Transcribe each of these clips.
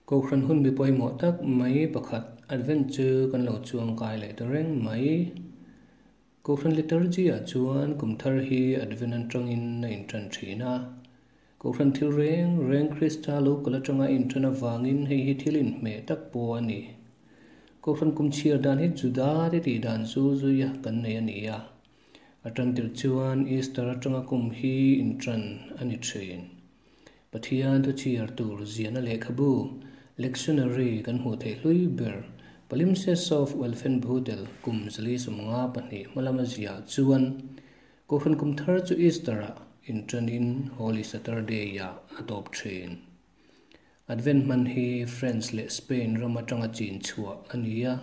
Kohhran hun mi pawimawh tak mai pakhat Advent chu kan lo chuang kai leh ta reng mai. Kohhran liturgy-ah chuan kum thar hi Advent atangin a intan thin a. Kohhran thil reng reng Krista lo kal atanga a intan avangin hei hi thil inhmeh tak pawh a ni. Kohhran kum chhiar dan hi Juda te tih dan zul zuia kan nei a ni a. A tantir chuan Easter atanga kum hi intan a ni thin. Pathian thu chhiar tur ziahna lehkhabu, lectionary, kan hmuh theih hlui ber, Palimpsest of Wolfenbüttel kum 452 hma lama ziah chuan Kohhran kum thar chu Easter-ah inṭanin Holy Saturday-ah a tawp ṭhin. Advent hman hi France leh Spain ram aṭanga chin chhuah a ni a,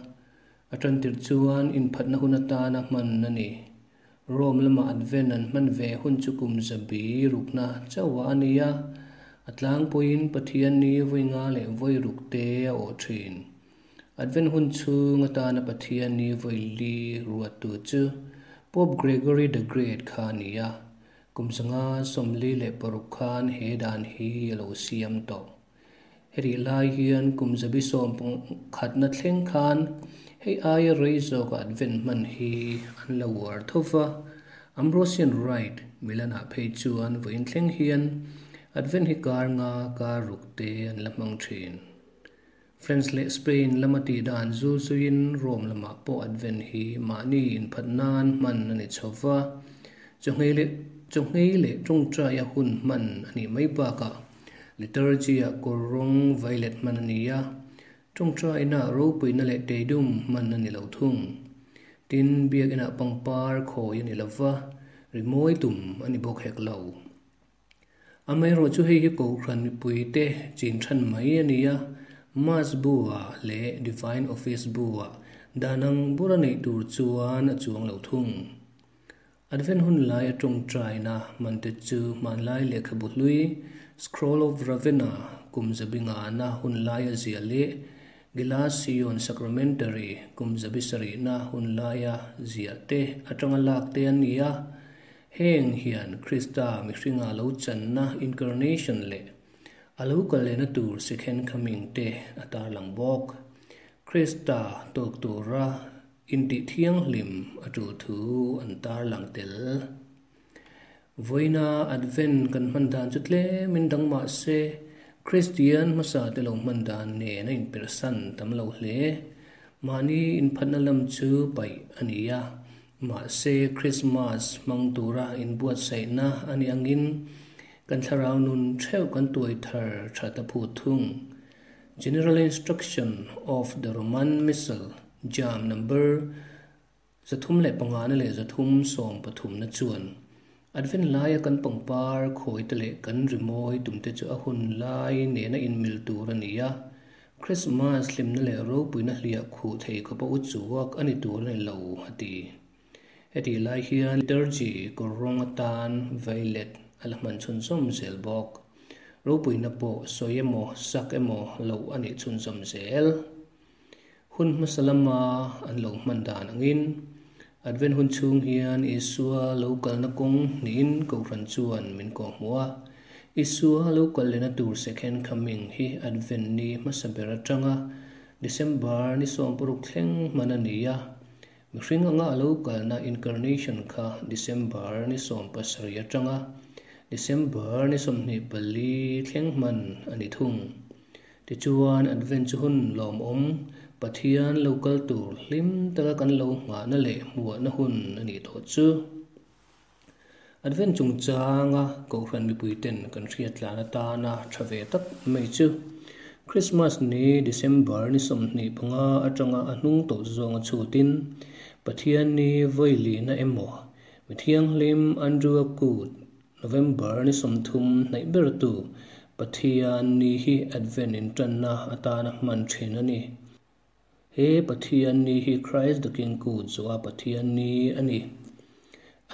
a ṭantir chuan inphatna hun atana hman a ni. Rome lama Advent an hman ve hun chu kum zabi rukna chauhah a ni a, a tlangpuiin Pathian ni vawi nga leh vawi ruk te a awh thin. Advent hun chhung atana Pathian ni vawi li ruattu chu Pope Gregory the Great kha a ni a, kum 546 khan he dan hi a lo siam tawh. Hetih lai hian kum 11na thleng khan hei aia rei zawka Advent hman hi an lo uar tho va. Ambrosian Rite Milan-ah phei chuan vawiin thleng hian Advent hi kar nga kar ruk te an la hmang thin. France leh Spain lama tih dan zul zuiin Rome lamah pawh Advent hi mahni inphat nan hman a ni chho va. Chawhngei leh chawhngei leh tawngtaia hun hman a nih mai bakah Liturgy-ah kawr rawng violet hman a ni a, tawngtaina ropuina leh teidum hman a ni lo thung. Tin, biakinah pangpar khawi a ni lo va, rimawi tum a ni bawk hek lo. Amaherawh chu hei hi Kohhran mipuite chin than mai a ni a, Mass bu-ah leh Divine Office bu-ah dan ang bura neih tur chuan a chuang lo thung. Advent hun lai a tawngtaina hmante chu hmanlai lehkhabu hlui, Scroll of Ravenna, kum zabi ngana hun laia ziah leh Gelasian Sacramentary, kum zabi sarihna hun laia ziah te atanga lak te an ni a. Heng hian Krista mihringa lo channa, incarnation, leh a lo kal lehna tur, second coming, te a tarlang bawk. Krista tawk tura Intih thianghlim a tul thu an tarlang tel. Vawiina Advent kan hman dan chu tlemin dang mah se, Kristian hmasa te lo hman dan nen a inpersan tam lo hle. Mahni inphatna lam chu paih a ni a, mahse Krismas hmang tura inbuatsaihna a nih angin kan thlarau nun theuh kan tuai thar that a phut thung. General Instruction of the Roman Missal, Jam Number 305 na leh 313 na chuan Advent laia kan pangpar khawi te leh kan rimawi tum te chu a hun lai nena inmil tur a ni a, Christmas hlimna leh ropuina hliah khuh thei khawpa u chuak a ni tur a ni lo, a ti. Hetih lai hian liturgy kawr rawng atan violet a la hman chhunzawm zel bawk. Ropuina pawh sawi emaw sak emaw loh a nih chhunzawm zel. Hun hmasa lama an lo hman dan angin Advent hun chhung hian Isua lo kalna kawng hnihin Kohhran chuan min kawhhmuh a. Isua lo kal lehna tur Second Coming hi Advent ni hmasa ber atanga December ni 16 thleng hman a ni a. Mihring anga a lo kalna Incarnation kha December ni 17 atanga December ni 24 thleng hman a ni thung. Tichuan Advent chu hun lawmawm, Pathian lo kal tur hlim taka kan lo nghahna leh hmuahna hun a nih tawh chu. Advent chungchanga Kohhran mipuiten kan hriat tlan atana tha ve tak mai chu Christmas ni December ni 25 atanga a hnung tawh zawnga chhutin Pathian ni vawi lina emaw Mithianghlim Andrew-a kut November ni 30 hnaih ber tu Pathian ni hi Advent intanna atana hman thin a ni. He Pathian ni hi Christ the King kut zawha Pathian ni a ni.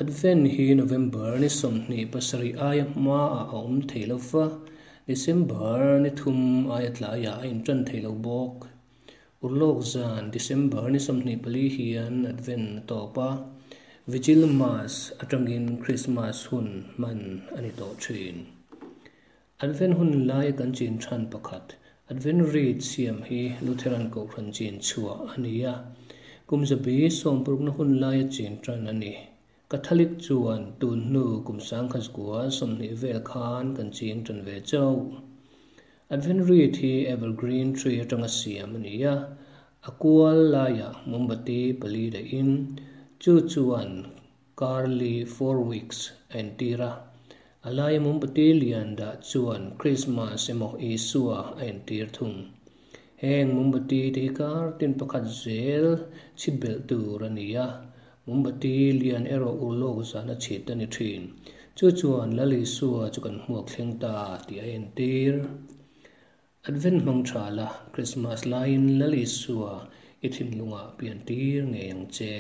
Advent hi November ni 27 aia hmaah a awm thei lo va, December ni 3 aia tlaiah a intan thei lo bawk. Urlawk zan December ni 24 hian Advent a tawp a, Vigil Mass atangin Christmas hun hman a ni tawh thin. Advent hun laia kan chin than pakhat. Advent Wreath siam hi Lutheran Kohhran chin chhuah a ni a, kum zabi sawmparukna hun laia chin tan a ni. Catholic chuan tun hnu kum sangkhat 20 vel khan kan ching tan ve chauh. Advent Wreath hi evergreen tree atanga siam a ni a, a kual laiah mombati pali dahin chu chuan kar li, 4 weeks, a entir a. A laia mombati lian dah chuan Krismas emaw Isua a entir thung. Heng mombati te hi kar tin pakhat zel chhit belh tur a ni a, mombati lian erawh urlawk zana chhit a ni thin. Chu chuan Lal Isua chu kan hmuak thleng ta tih a entir. Advent hmang tha la, Krismas laiin Lal Isua i thinlungah piantir ngei ang che.